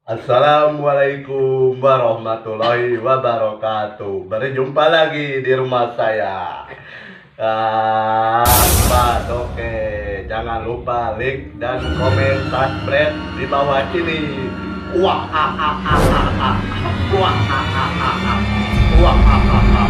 Assalamualaikum warahmatullahi wabarakatuh. Berjumpa lagi di rumah saya. Ah, Pak, oke. Jangan lupa like dan komen, subscribe di bawah ini. Wah, ah, ah, ah, ah, ah. Wah, ah, ah, ah, ah. Wah, ah, ah, ah.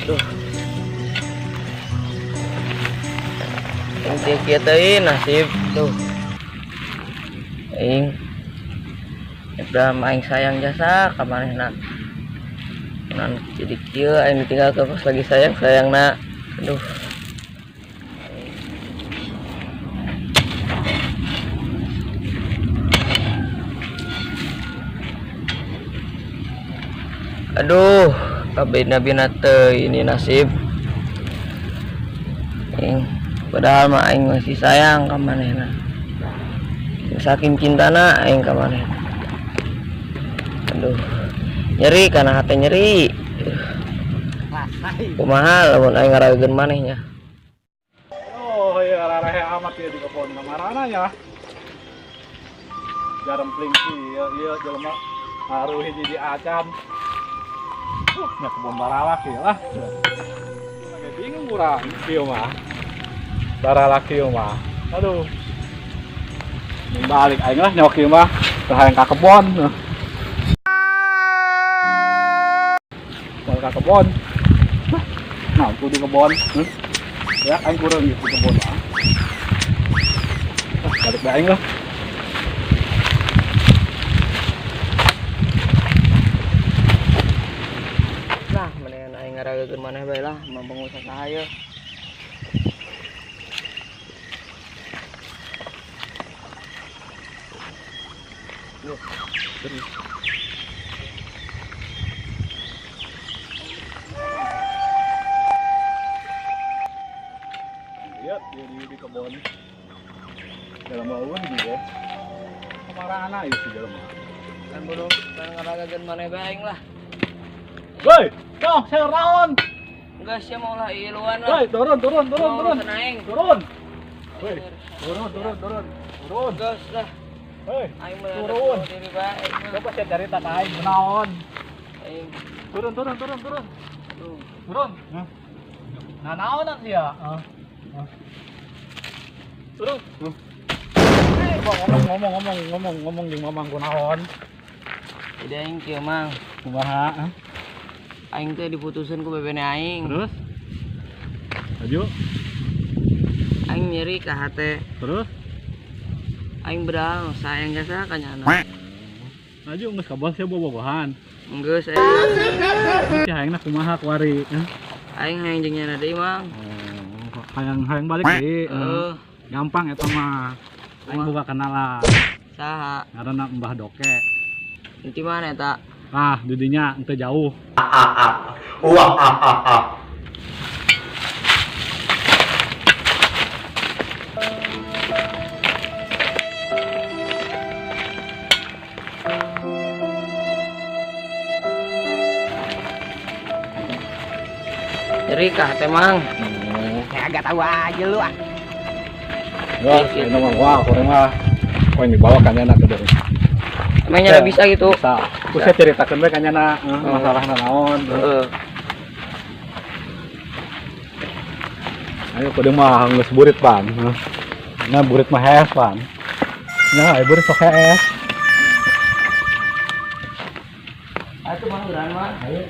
Duh. Yang kieu nasib tuh. Aing udah aing sayang jasa ka manehna. Nan jadi kieu aing ditinggalkeun pas lagi sayang-sayangna. Aduh. Aduh, kabina-bina teu ini nasib. Aing padahal mah aing masih sayang ka manehna. Saking cintana aing ka manehna. Aduh, nyeri kana hate nyeri. Kumaha lamun aing ngarageun manehnya. Oh, iya rarehe amat ya di kebon kamarana ya. Jarempling sih, iya jelema ngaruh hiji di acan. Nya kebon baralak ya lah. Lagi bingung urang kieu mah. Baralak kieu mah. Aduh. Balik aing lah nyok kieu mah teu hayang ka kebon. Balik ka kebon. Nah, kudu kebon. Ya aing kurang di kebon lah. Balik bae aing lah. Nah, mendingan aing ngaragakeun maneh bae lah, mah pengusaha saha yeuh. Loh, terus. Lihat dia di kebon. Dalam bauan juga. Kamarana ieu si jelema. Kan bodoh, kan ngaragakeun maneh bae aing lah. Woi, kau saya naon? Enggak, sia mau lah iluan lah. Woi, turun, turun, turun, turun. Turun. Woi, turun, turun, turun. Turun. Geus lah. Woi, aing turun. Diri bae. Coba saya cari tak aing naon. Aing. Turun, turun, turun, turun. Turun. Nah, naonan sia? Heeh. Turun. Coba ngomong jeung mamang kunaon. Jadi aing kieu mang. Kumaha? Aing teh diputusin ku bebene aing. Terus? Maju. Aing nyeri ka hate. Terus? Aing berang sayang jasa ka nyana. Maju geus kabal sia bobogohan. Geus aing. Si hayangna kumaha kuari? Aing hayang jeung nyana deui mang. Oh, hayang balik deui. Heeh. Gampang eta mah. Aing boga kenalan. Saha? Ngaranna Mbah Doke. Di mana eta? Ah, didinya ente jauh. Wah, ah, ah, ah. Nyeri kah teh mang? Kayak agak tahu aja lu ah. Wah, ini mah wah, kurang mah. Wah, ini bawa kan enak ke dari. Emangnya bisa gitu? Bisa. Aku saya ceritakan bae kan nyana masalahna naon. Heeh. Ayo kudu mah geus burit pan. Nah, burit mah hees pan. Nah, burit sok hees. Atuh mah urang mah. Ayo.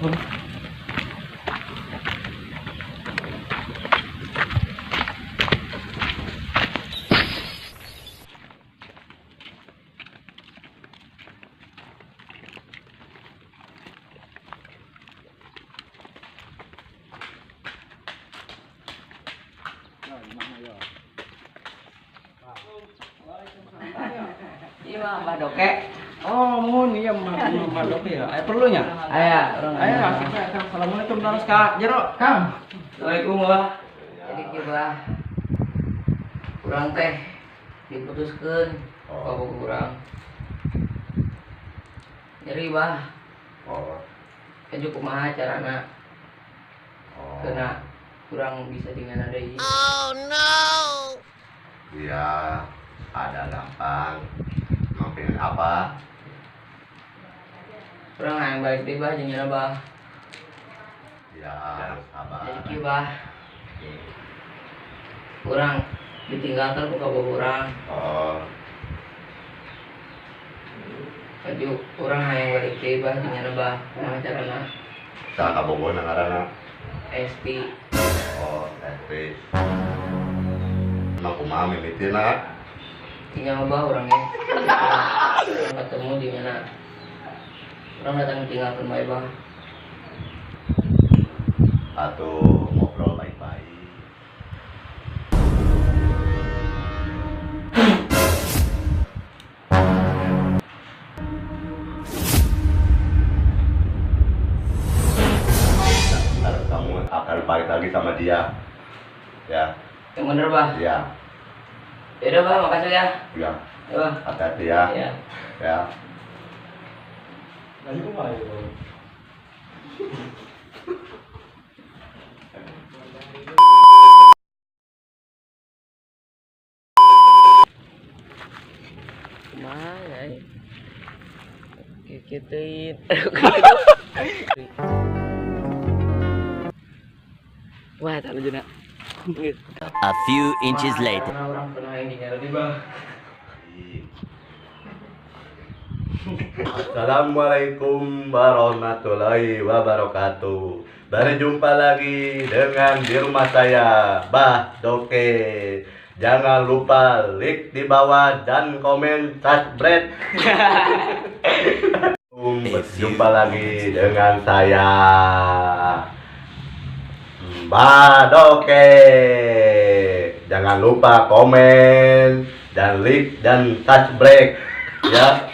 Iya mah Mbah Doke. Oh, mohon iya Mak Doke ya. Aya perlunya? Aya, urang. Aya, asup we, Kang. Assalamualaikum terus ka jero, Kang. Assalamualaikum, Bah. Jadi kieu, Bah. Urang teh diputuskeun Oh. ku urang. Nyeri, Bah. Oh. Keju kumaha carana Oh. kena kurang bisa dengan deui. Iya, ada gampang. Mau pengen apa? Urang hayang balik deui, Bah, jeung nyana, Bah. Ya, sabar. Jadi kieu, Bah. Urang ditinggalkan ku kabogoh urang. Oh, Kaju urang hayang balik deui, Bah, jeung nyana, Bah. Kumaha carana? Saha kabogohna ngaranna? Esti. Oh, Esti. Emang kumaha mimitina? Tinggal, Bah, urang ge. Urang ketemu di mana? Urang datang tinggalkeun bae, Bah. Atau ngobrol baik-baik. Ntar kamu akan balik lagi sama dia. Ya, Yang bener, Bah. iya, Yaudah, Bah, makasih ya. iya. Ya, Bah. Hati-hati ya. Ya. Ya. Lagi kumaha ieu? Kumaha ya? Kikituin. Wah, tak lucu nak. A few inches later. Karena orang pernah yang tinggal di bawah. Assalamualaikum warahmatullahi wabarakatuh. Berjumpa lagi dengan di rumah saya, Bah Doke. Jangan lupa like di bawah dan komen subscribe. Berjumpa lagi dengan saya, Bah Doke. Jangan lupa komen dan like dan subscribe ya.